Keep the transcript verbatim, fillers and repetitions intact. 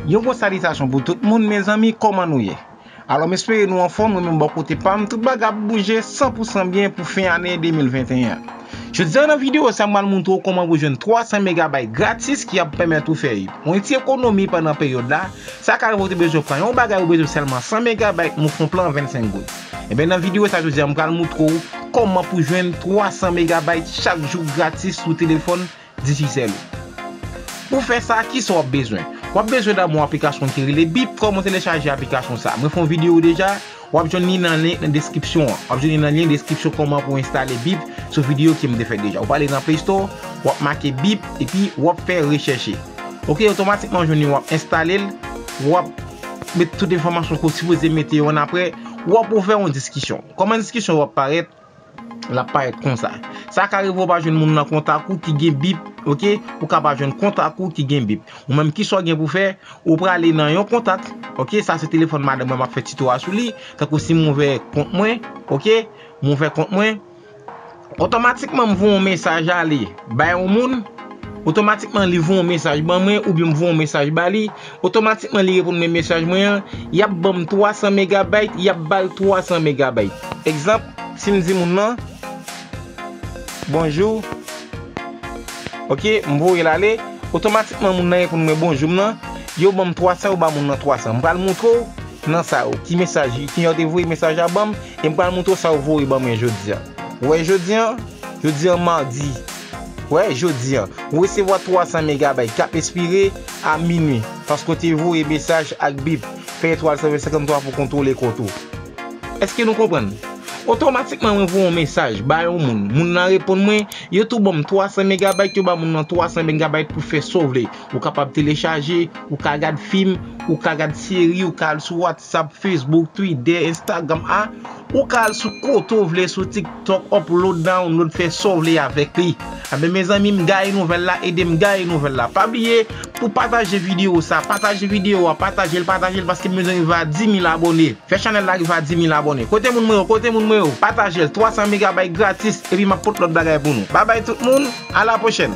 Yon bon salitasyon pou tout moun, mezanmi, kòman nou ye? Alò, m espere nou anfòm, mwen menm bò kote pa m, tout bagay ap bouje san pou san byen pou fen ane de mil venteyen an. Jodi a nan videyo sa, m pral montre w kòman pou jwenn twa san megabayt gratis ki ap pèmèt ou fè yon ti ekonomi pandan peryòd la. Sa ka rive w te bezwen pran yon bagay ou bezwen sèlman san megabayt, m ofri w plan vennsenk goud. Ebyen, nan videyo sa jodi a, m pral montre w kòman pou jwenn twa san megabayt chak jou gratis sou telefòn Digicel ou. Pou fè sa, kisa w ap bezwen? W ap bezwen dabò yon aplikasyon ki rele Bip. Kòman w telechaje aplikasyon sa? Mwen fè yon videyo deja. W ap jwenn li nan lyen nan deskripsyon an. W ap jwenn li nan lyen deskripsyon kòman pou w enstale Bip sou videyo ke m te fè deja. Ou prale nan Play Store, w ap make Bip, epi w ap fè rechèche. Ok, otomatikman w jwenn li, w ap enstale l, w ap met tout enfòmasyon ke w sipoze mete yo annapre, w ap ouvè yon diskisyon. Kòman diskisyon w ap parèt? L ap parèt konsa. Sa ka rive w pa jwenn moun nan kontak ou ki gen Bip, ok? Ou ka pa jwenn kontak ou ki gen Bip. Ou menm, kisa w gen pou fè? Ou prale nan yon kontak, ok? Sa se telefòn madanm mwen, m ap fè tito a sou li. Tankou si m ouvè kont mwen, ok? M ouvè kont mwen. Otomatikman, m voye yon mesaj ale bay yon moun. Otomatikman, li voye yon mesaj ban mwen, oubyen m voye yon mesaj ba li. Otomatikman, li reponn mwen mesaj mwen an. Y ap ban m twa san megabayt, y ap ba l twa san megabayt. Egzanp, si m di moun nan, bonjou. Ok, m voye l ale. Otomatikman, moun nan reponn mwen bonjou m nan. Yo ban m twa san, yo ba moun nan twa san. M pral montre w nan sa yo. Ki mesaj, ki jan yo te voye mesaj la ban m. E m pral montre w sa yo voye ban mwen jodi a. Ou wè jodi a, jodi a madi. Ou wè jodi a. Ou resevwa twa san megabayt k ap espire a minui. Paske w te voye mesaj ak Bip. Fè etwal san ven senkanntwa pou kontwole kont ou. Èske nou konprann? Otomatikman, mwen voye yon mesaj ba yon moun. Moun nan reponn mwen, yo tou ban m twa san megabayt, yo ba moun nan twa san megabayt pou fè sa w vle. Ou kapab telechaje, ou ka gad fim, ou ka gad seri, ou ka al sou WhatsApp, Facebook, Twitter, Instagram, a, ou ka al sou kote w vle, sou TikTok, upload, download, fè sa w vle avèk li. Enben, mezanmi, m gaye nouvèl la, ede m gaye nouvèl la. Pa bliye, pou pataje videyo sa, pataje videyo a, pataje l, pataje l, paske m bezwen rive a dis mil abòne. Fè chanèl la rive a dis mil abòne. Kote moun mwen yo, kote moun mwen yo, pataje l, twa san megabayt gratis, epi m ap pote lòt bagay pou nou. Babay tout moun, a la pwochèn.